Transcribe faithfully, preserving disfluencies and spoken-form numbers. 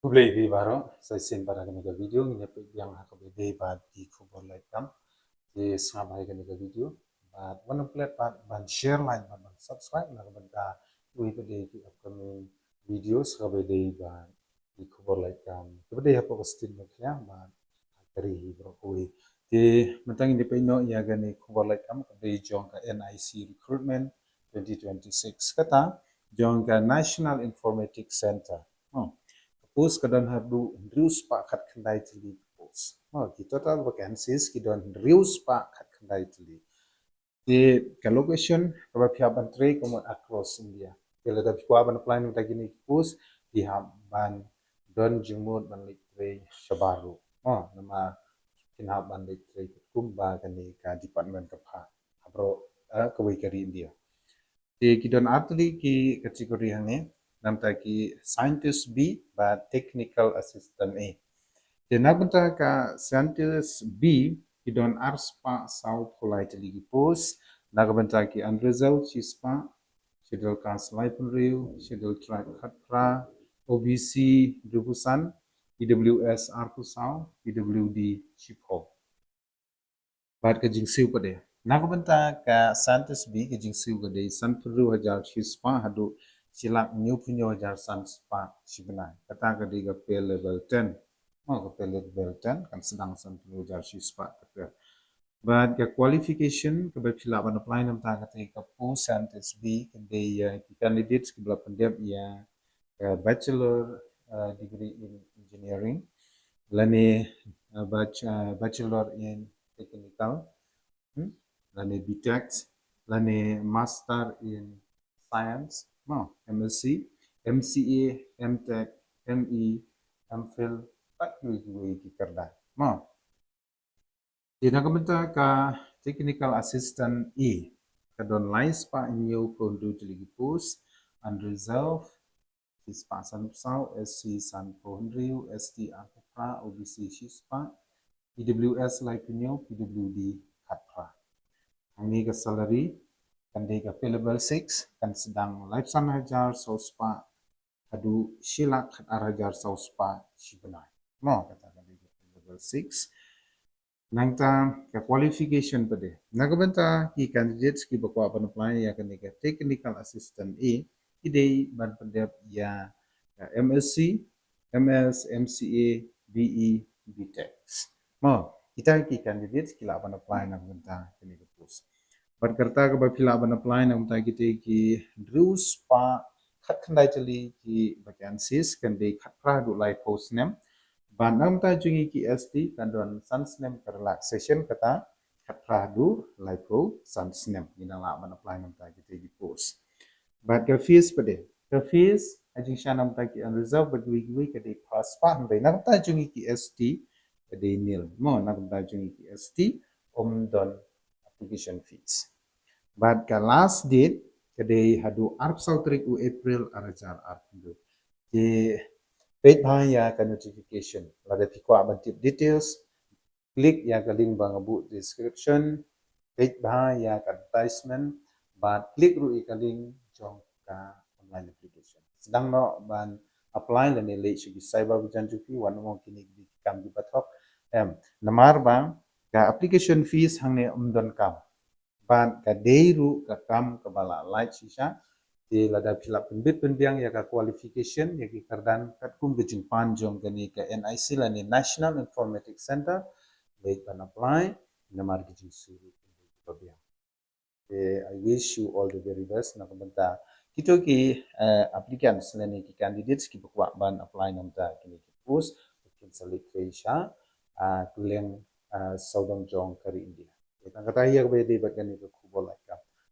Khublei ïa phi baroh, sa shisien pat ha kane ka video ngin ïa peit biang ha kaba ïadei bad ki khubor lait kam. Te sngap ïa kane ka video bad wan ym klet pat ban share, like bad ban subscribe na ka bynta kiwei pat de ki upcoming videos kaba ïadei bad ki khubor lait kam kaba dei hapoh ka state Meghalaya bad ha ka ri hi baroh kawei. Te mynta ngin ïa peit noh ïa kane ka khubor lait kam kaba dei jong ka N I C recruitment twenty twenty-six, kata jong ka National Informatics Center. Hmm. Ka post ka don haduh hynriew spah khatkhyndai tylli ka post. Hmm. Ki total vacancies ki don hynriew spah khatkhyndai tylli. Te ka location kaba phi hap ban trei ka mut across India. Te lada phi kwah ban apply na bynta kine ki post, phi hap ban don jingmut ban leit trei shabar ruh. Hmm. Namar phin hap ban leit trei katkum ba kane ka department ka phah ha baroh, eh, kawei ka ri India. Te ki don ar tylli ki category hangne, na bynta ki scientist B bad technical assistant A. Te na ka bynta ka scientist B ki don ar spah saw phew lai tylli ki post, na ka bynta ki unreserved shi spah, schedule caste laiphew hynriew, schedule tribe khatphra, O B C hynriewphew san, E W S arphew saw, P W D shiphew. Bad ka jingsiew pat de, na ka bynta ka scientist B ka jingsiew ka dei sanphew hynriew hajar shi spah haduh shi lak hynñiewphew hynñiew hajar san spah shi bnai. Kata ka dei ka pay level ten. Oh, ka pay level ten kan sdang sanphew hynriew hajar shi spah ka pay. Bad ka qualification kaba phi lah ban apply na bynta kata ka post scientist B ka dei ïa ki candidates kiba la pyndep ïa ka bachelor, uh, degree in engineering, lane, uh, bach-, uh, bachelor in technical, hmm? Lane B Tech, lane master in science, no, M S C, M C A, M Tech, M E, M Phil, bad kiwei kiwei ki kyrdan, no. Te na ka bynta ka technical assistant A ka don lai spah hynñiewphew hynriew tylli ki post, unreserved shi spah sanphew saw, S C sanphew hynriew, S T arphew phra, O B C shi spah, E W S laiphew hynñiew, P W D khatphra. Hangne ka salary kan dei ka pay level six, kan sdang laiphew san hajar saw spah haduh shi lak khatar hajar saw spah shi bnai. Mo, kata ka dei ka pay level six. Nangta ka qualification pat de, na ka bynta ki candidates kiba kwah ban apply ïa kane ka technical assistant A, ki dei ban pyndep ïa ka M S C, M S, M C A, B E, B Tech. Mo, kita ki candidates ki lah ban apply na ka bynta kane ka post. Bad ka rta kaba phi lah ban apply na ka bynta kita ki hynriew spah khatkhyndai tylli ki vacancies kan dei khatphra haduh laiphew snem. Bad na ka bynta jong ngi ki S T kan don san snem ka relaxation, kata khatphra haduh laiphew san snem. Ngi dang lah ban apply na ka bynta kita ki post. Bad ka fees pat de, ka fees ha jingshisha na ka bynta ki unreserved bad kiwei kiwei ka dei phra spah, hynrei na ka bynta jong ngi ki S T ka dei nil. Mo, na ka bynta jong ngi ki S T ym don application fees. Bad ka last date ka dei haduh arphew saw tarik u April ar hajar arphew hynriew. Te peit bha ïa ka notification. Lada phi kwah ban tip details, click ïa ka link ba nga buh description, peit bha ïa ka advertisement, bad click ruh ïa ka link jong ka online application. Sdang noh ban apply lane leit sha ki cyber ba jan jong phi, wat nym ong kine ki dei ki kam kiba thok. Em, namar ba ka application fees hangne ym donkam. Bad ka dei ruh ka kam kaba la lait shisha. Te lada phi lah pynbit pynbiang ïa ka qualification, ïa ki kyrdan katkum ka jingpan jong kane ka N I C lane National Informatics Center, leit ban apply, namar ki jingsiew ruh ki dei kiba biang. Te I wish you all the very best na ka bynta kito ki, eh, applicants lane ki candidates kiba kwah ban apply na ka bynta kine ki post, kin sa leit trei sha, ah, kylleng, ah, sawdong jong ka ri India. Te tang kata hi ïa kaba ïadei bad kane ka khubor lait.